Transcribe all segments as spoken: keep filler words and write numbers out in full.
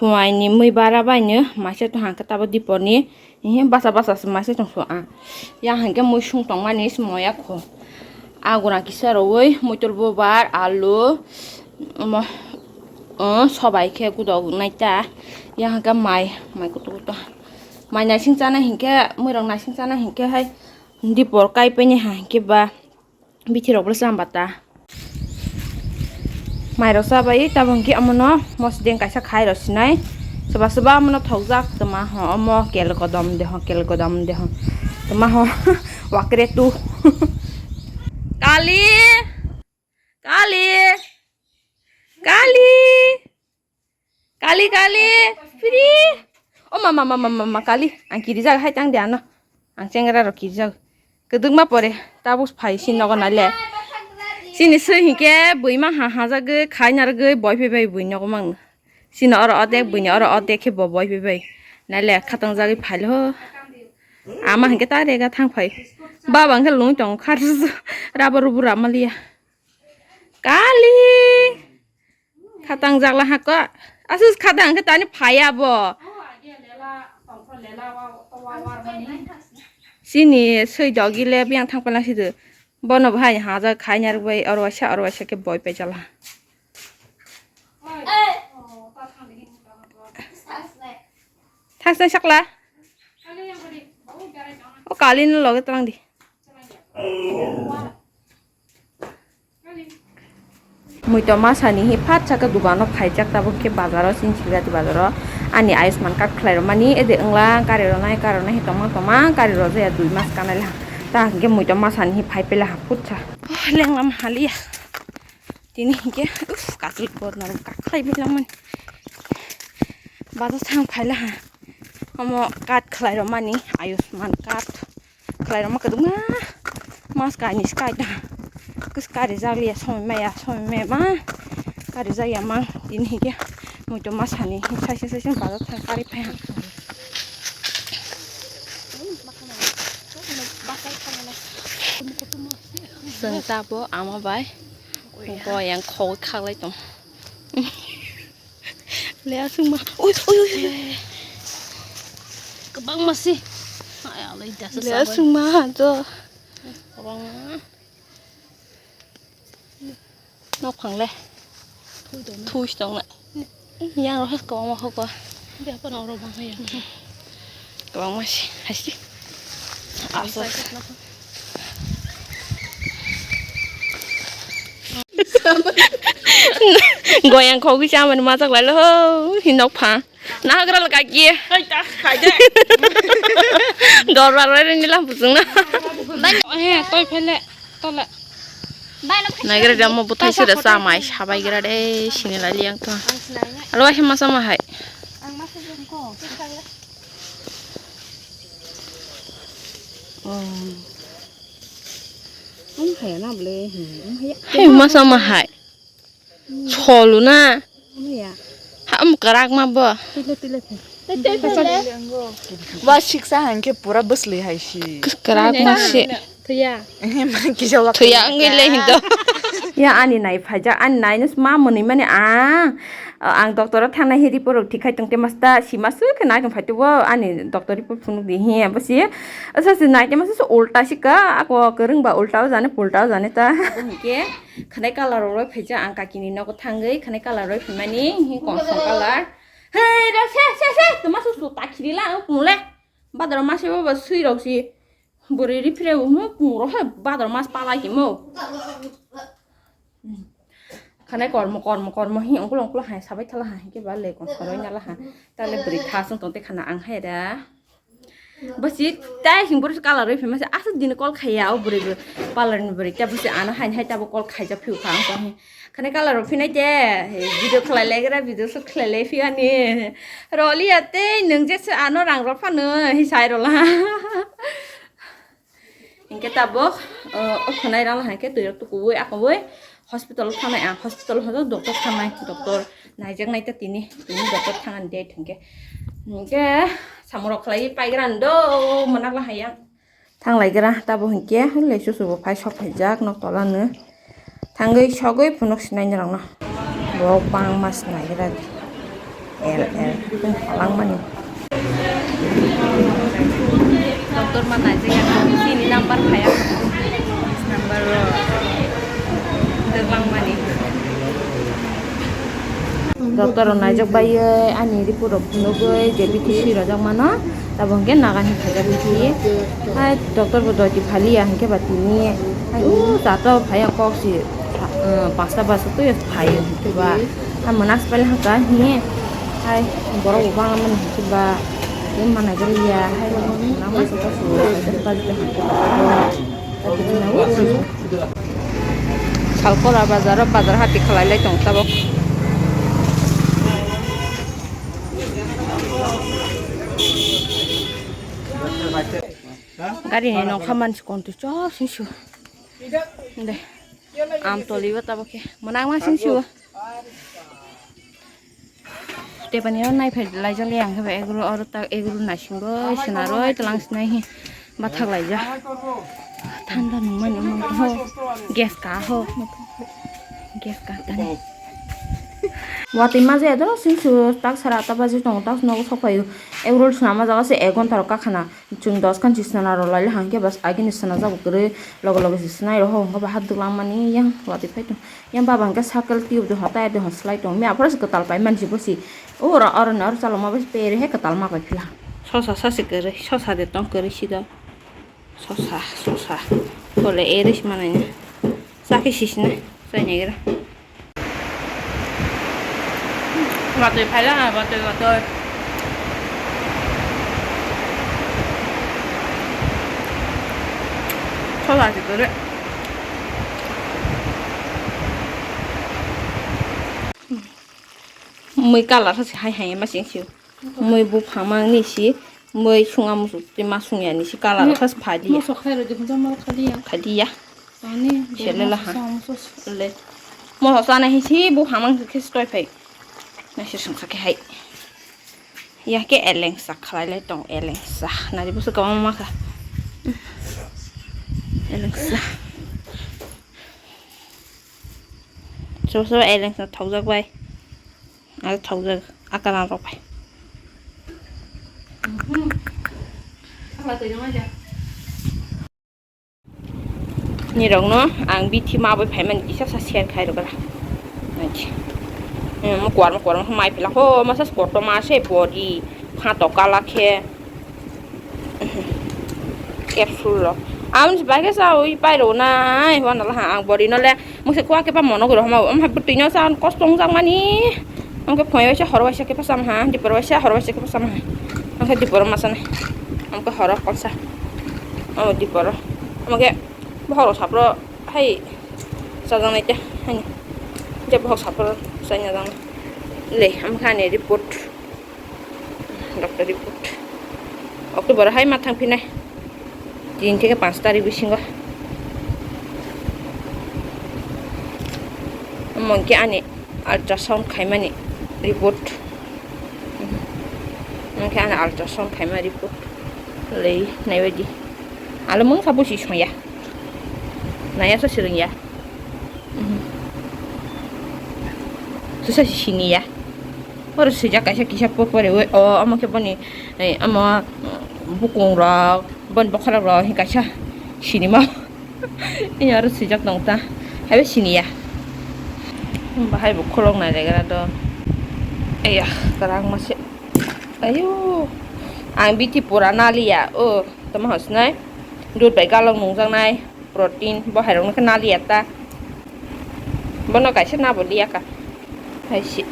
Mai ni mui bara bai no maisa tong hang khe tabo dipor ni. Ehe, basa basa se maisa tong so ang. Yang hang khe mui sung tong mani se moya kho. Agura kisa rowoi muitor bobar, alu, omo, o, sobai khe gudok nai ta. Yang hang khe mai, mai kutu kutu. Mai naising chana hing khe, mui rok naising chana hing khe hai dipor kai pai ni ha hing khe ba. Bithi rok bwlwsa hamba ta. Mai rok cha bai, tabuk hwnkhe omono mosdeng kaisa khai rw sinai. Soba soba omono thokjak twma ho, omo kel kodom de ho, kel kodom de ho. Twma ho, wakre tu. Kali! Kali! Kali! Kali, kali, free. O mama, mama, mama, kali. Ang kirijak hai tang de ano. Ang chengra rok kirijak. Kwdwkma pore tabuk phai si nogo nai le. Sini swi hinkhe buima ha hajagwi khai narwgwi boi phai bai bui nogo mang. Sini oro odek buini oro odek khe bo boi phai bai. Nai le khatang jagwi phai le ho. Ama hinkhe ta rega thang phai. Baba hinkhe lung tong khar rubber rubber ama liya. Kali. Khatang jakla hako. Asus khatang khe tani phaya bo. Sini soi dogi le biyang thang palang sidu. Bono bahai haja khai nyar bai oro waisa oro waisa khe boi pejala. Thaksnai sakla. O kali no loge tlang di. Muitu masani hi phat saka dugano phaijak tabuk khe bazaro Chinchilgati bazaro ani Ayushman card khlai rwmani ede wngla gari rwnai gari rwnai hi tongma tongma gari rwjaya dui mas kanai laha ta hwnkhe muitu masani hi phai pela ha phutsa lenglama haliya tini hwnkhe uff katlwk bo norok kakhlai belangmani bazar thang phai laha omo card khlai rwmani Ayushman card. Khlairokma kwdwkma mas kainwi se kaida. Kwswk karijak liya somoi maya somoi maya ma karijak ya mang tini hinkhe muitu masani saising saising bazar thang kari phaiha. Chwng tabuk ama bai goyang khogwi khaklai tongo. Le aswkma. Ui, ui, ui, ui. Kwbangma se. Ai, alai dasa le sabai. Aswkma to. Kwbangma. Nok phang le. Thui tong na. Thui tong na. Yang roh kwbangma hokwa. Dia pa nok roh bang ya. Kwbangma se, haisi. Aswk. Goyang khogwi chamani majak lailo ho, hinok pha. Nagra la kaki. Hai ta, khai de. Dor bar bai ni lam puchung na. He, toi phele, tola. Naigra de mo buthai sira sa mai sabai gra de, sini lai liang to. Alo he masa ma hai. Oh. Ang haya na ble, hmm, ang haya. Hai masa ma hai. Solu na. Ang haya. Ha am karak ma bo. Tile tile the. Wa siksa hangke pura bwsli hai si. Karak ma se. Thuya. Ehe, ma kisa wa. Thuya ang le hinto. Ya ani nai phaijak, ani nai no ma mwnwi mani ang. Ang doctor o thangnai hi report rok thik khai tongte masta sima su khe nai tong phai tubo ani doctor report phunuk di hi abo si asa si nai te masa ulta si ka ako kwrwng ba ulta o jani pulta o jani ta. Abo hinkhe khwnai colour rok roi phaijak ang kaki ni nogo thangwi khwnai colour roi phaimani hi kongsong colour. Hei ra se se se tuma su su ta khiri la ang pung le badaro mase bo sui rok si. Bwrwi ri phre bo hwnwi pung rw hai bador mas palai timo. Khanai kormo kormo kormo hi ongkol ongkol hai sabai thala hai khe ba le kong soroi nala ha. Tale bwrwi tha song tong te khana ang hai da. Basi tai hing bwrwi colour rwi phima se aswk dini call khaiya o bwrwi bo parlour ni bwrwi ta basi ano hai hai ta bo call khaijak phiu kha ang tong hi. Khani colour rok phinai te, video khlai lai gra, video shoot khlai lai phi ani. Roli ya tei nwng je se ano rang rok phano, hi sai rola. Hinkhe tabuk, o, o khwnai rang hai khe twi rok tukuwi, akobwi hospital thangnai ang, hospital hono doctor thangnai, doctor naijak nai ta tini, tini doctor thang ani date hinkhe. Hinkhe samung rok khlai pai gra ando, mwnakla hai yang. Thanglaigra tabo hinkhe lesu subo phai sok phaijak nok tola no thangwi sogwi phunuk sinai norokno bo bangma sinaigra di. L L. Langmani. Doctor ma naijak ya, chini number phaiya. Number ro. Langmani. Doctor rok naijak bai ani report rok phunugwi je B T C rojak mano. Tabuk hwnkhe Naga ni khaijak bisi. Hai doctor bo doti phaliya hwnkhe ba tini. Hai o jato phaiya kok si, ah, pasta basa twi phaiya hwnkhe ba. Ah, mwnak se pailai hwnkha hini. Hai borok bo bangma mani hwnkhe ba. Tei manai bai ya. Hai mwnak masa ta su. Salkora bazar o bazar hati khalai lai tong tabuk. Gari ni nokha mansi konti chop sing su. De. Am toli o tabuk khe. Mwnang ma sing su. Tepani o naiphai laijak le ang khe ba egro oro ta egro naising roi sena roi tlang sinai hi bathak laijak. Thanda nungmani omo ho gas ka ho gas ka tani. Watwi ma jaya doro sing su tak sara ta baji tongo tak nogo sok phaio. Egro swnama jaga se ek ghonta rok kakhana. Chwng dos khan si swnam rw lai le hang khe bas agini swnam jabo kwrwi loge loge si swnam rw ho hwnkhe ba hap dwk langmani yang watwi phai tong yang baba hwnkhe cycle tube de hwn tire de hwn slai tong mi aphuru se kwtal pai mani si bo si oro oro ni oro chalokma bai se pere he kwtal ma pai phila sosa sa se kwrwi sosa de tong kwrwi si do sosa sosa tole ere si manai na sa khe si sina chai nai gra. Watwi phaila, watwi, watwi. Sola se kwrwi. Mui colour se hai hai ma sing sio. Mui buphang mang ni si, mui sunga musu twi ma sung ya ni si colour kha se phai di ya. Musu khai rw di, hwnjak ma khai di ya. Khai di ya. Ani se le la ha. Le. Mo sa na hi si buphang mang khe stoi phai. Na se sung sa khe hai. Ya khe eleng sa khlai lai tong eleng sa. Nari busu kwbangma kha. Eleng sa. Sob sob eleng sa thokjak bai. Aro thokjak akalan rok bai. Nirokno ang bithi ma bai phaimani kisa sa share khai rwkha. Naidi. Hmm, mo kwar mo kwar mo mai phila ho masa kotor ma se body phato kala khe. Capsule rok. Ang se bai khe sa ui pai rw nai hwnna la ha ang body no le mungsa kwa khe pa mono guro hama um ha bwtwi no sa kosto wng jak mani. Ang khe phoi waisa hor waisa khe pa sam ha dipor waisa hor waisa khe pa sam ha. Ang khe dipor ma sanai. Ang khe horo konsa. Amo dipor. Ang khe bohoro sapro hai sajang nai te hani. Je bohok sapro sai na jang. Le ang khe ani report. Doctor report. October hai ma thang phinai. Tin theke panch tarik bisingo. Omo hwnkhe ani ultrasound khaimani report. Hwnkhe ani ultrasound khaima report. Lei naibaidi. Alo mungsa busi songya. Naya sa swrwngya. Susa siniya. Oro swijak kaisa kisa pokori oi. O, omo khe boni, eh, omo, mm, bukung rok, boni bokhorok rok, hini kaisa sinima. Ini aro swijak tong ta. Haibo siniya. Bahai bo khulok nai regra do. Eya, kwrang mase. Ayo. Ang biti pura naliya. O, tamo hosnai. Dud bai galok nungjaknai. Protein, bo hai rok no khe naliya ta. Bono kaisa nabo liya ka. Hai si.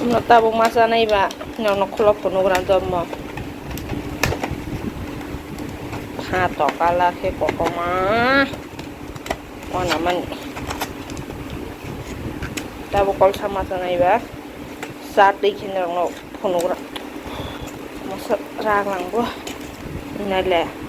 Omo tabuk ma chanai ba, norok no khulok phunuk gram to omo. Pha to kala khe kotorma. Wana mani. Tabuk kolsa ma chanai ba. Sa twi khe norok no phunuk gram. Masa rang lang bo. Nai le.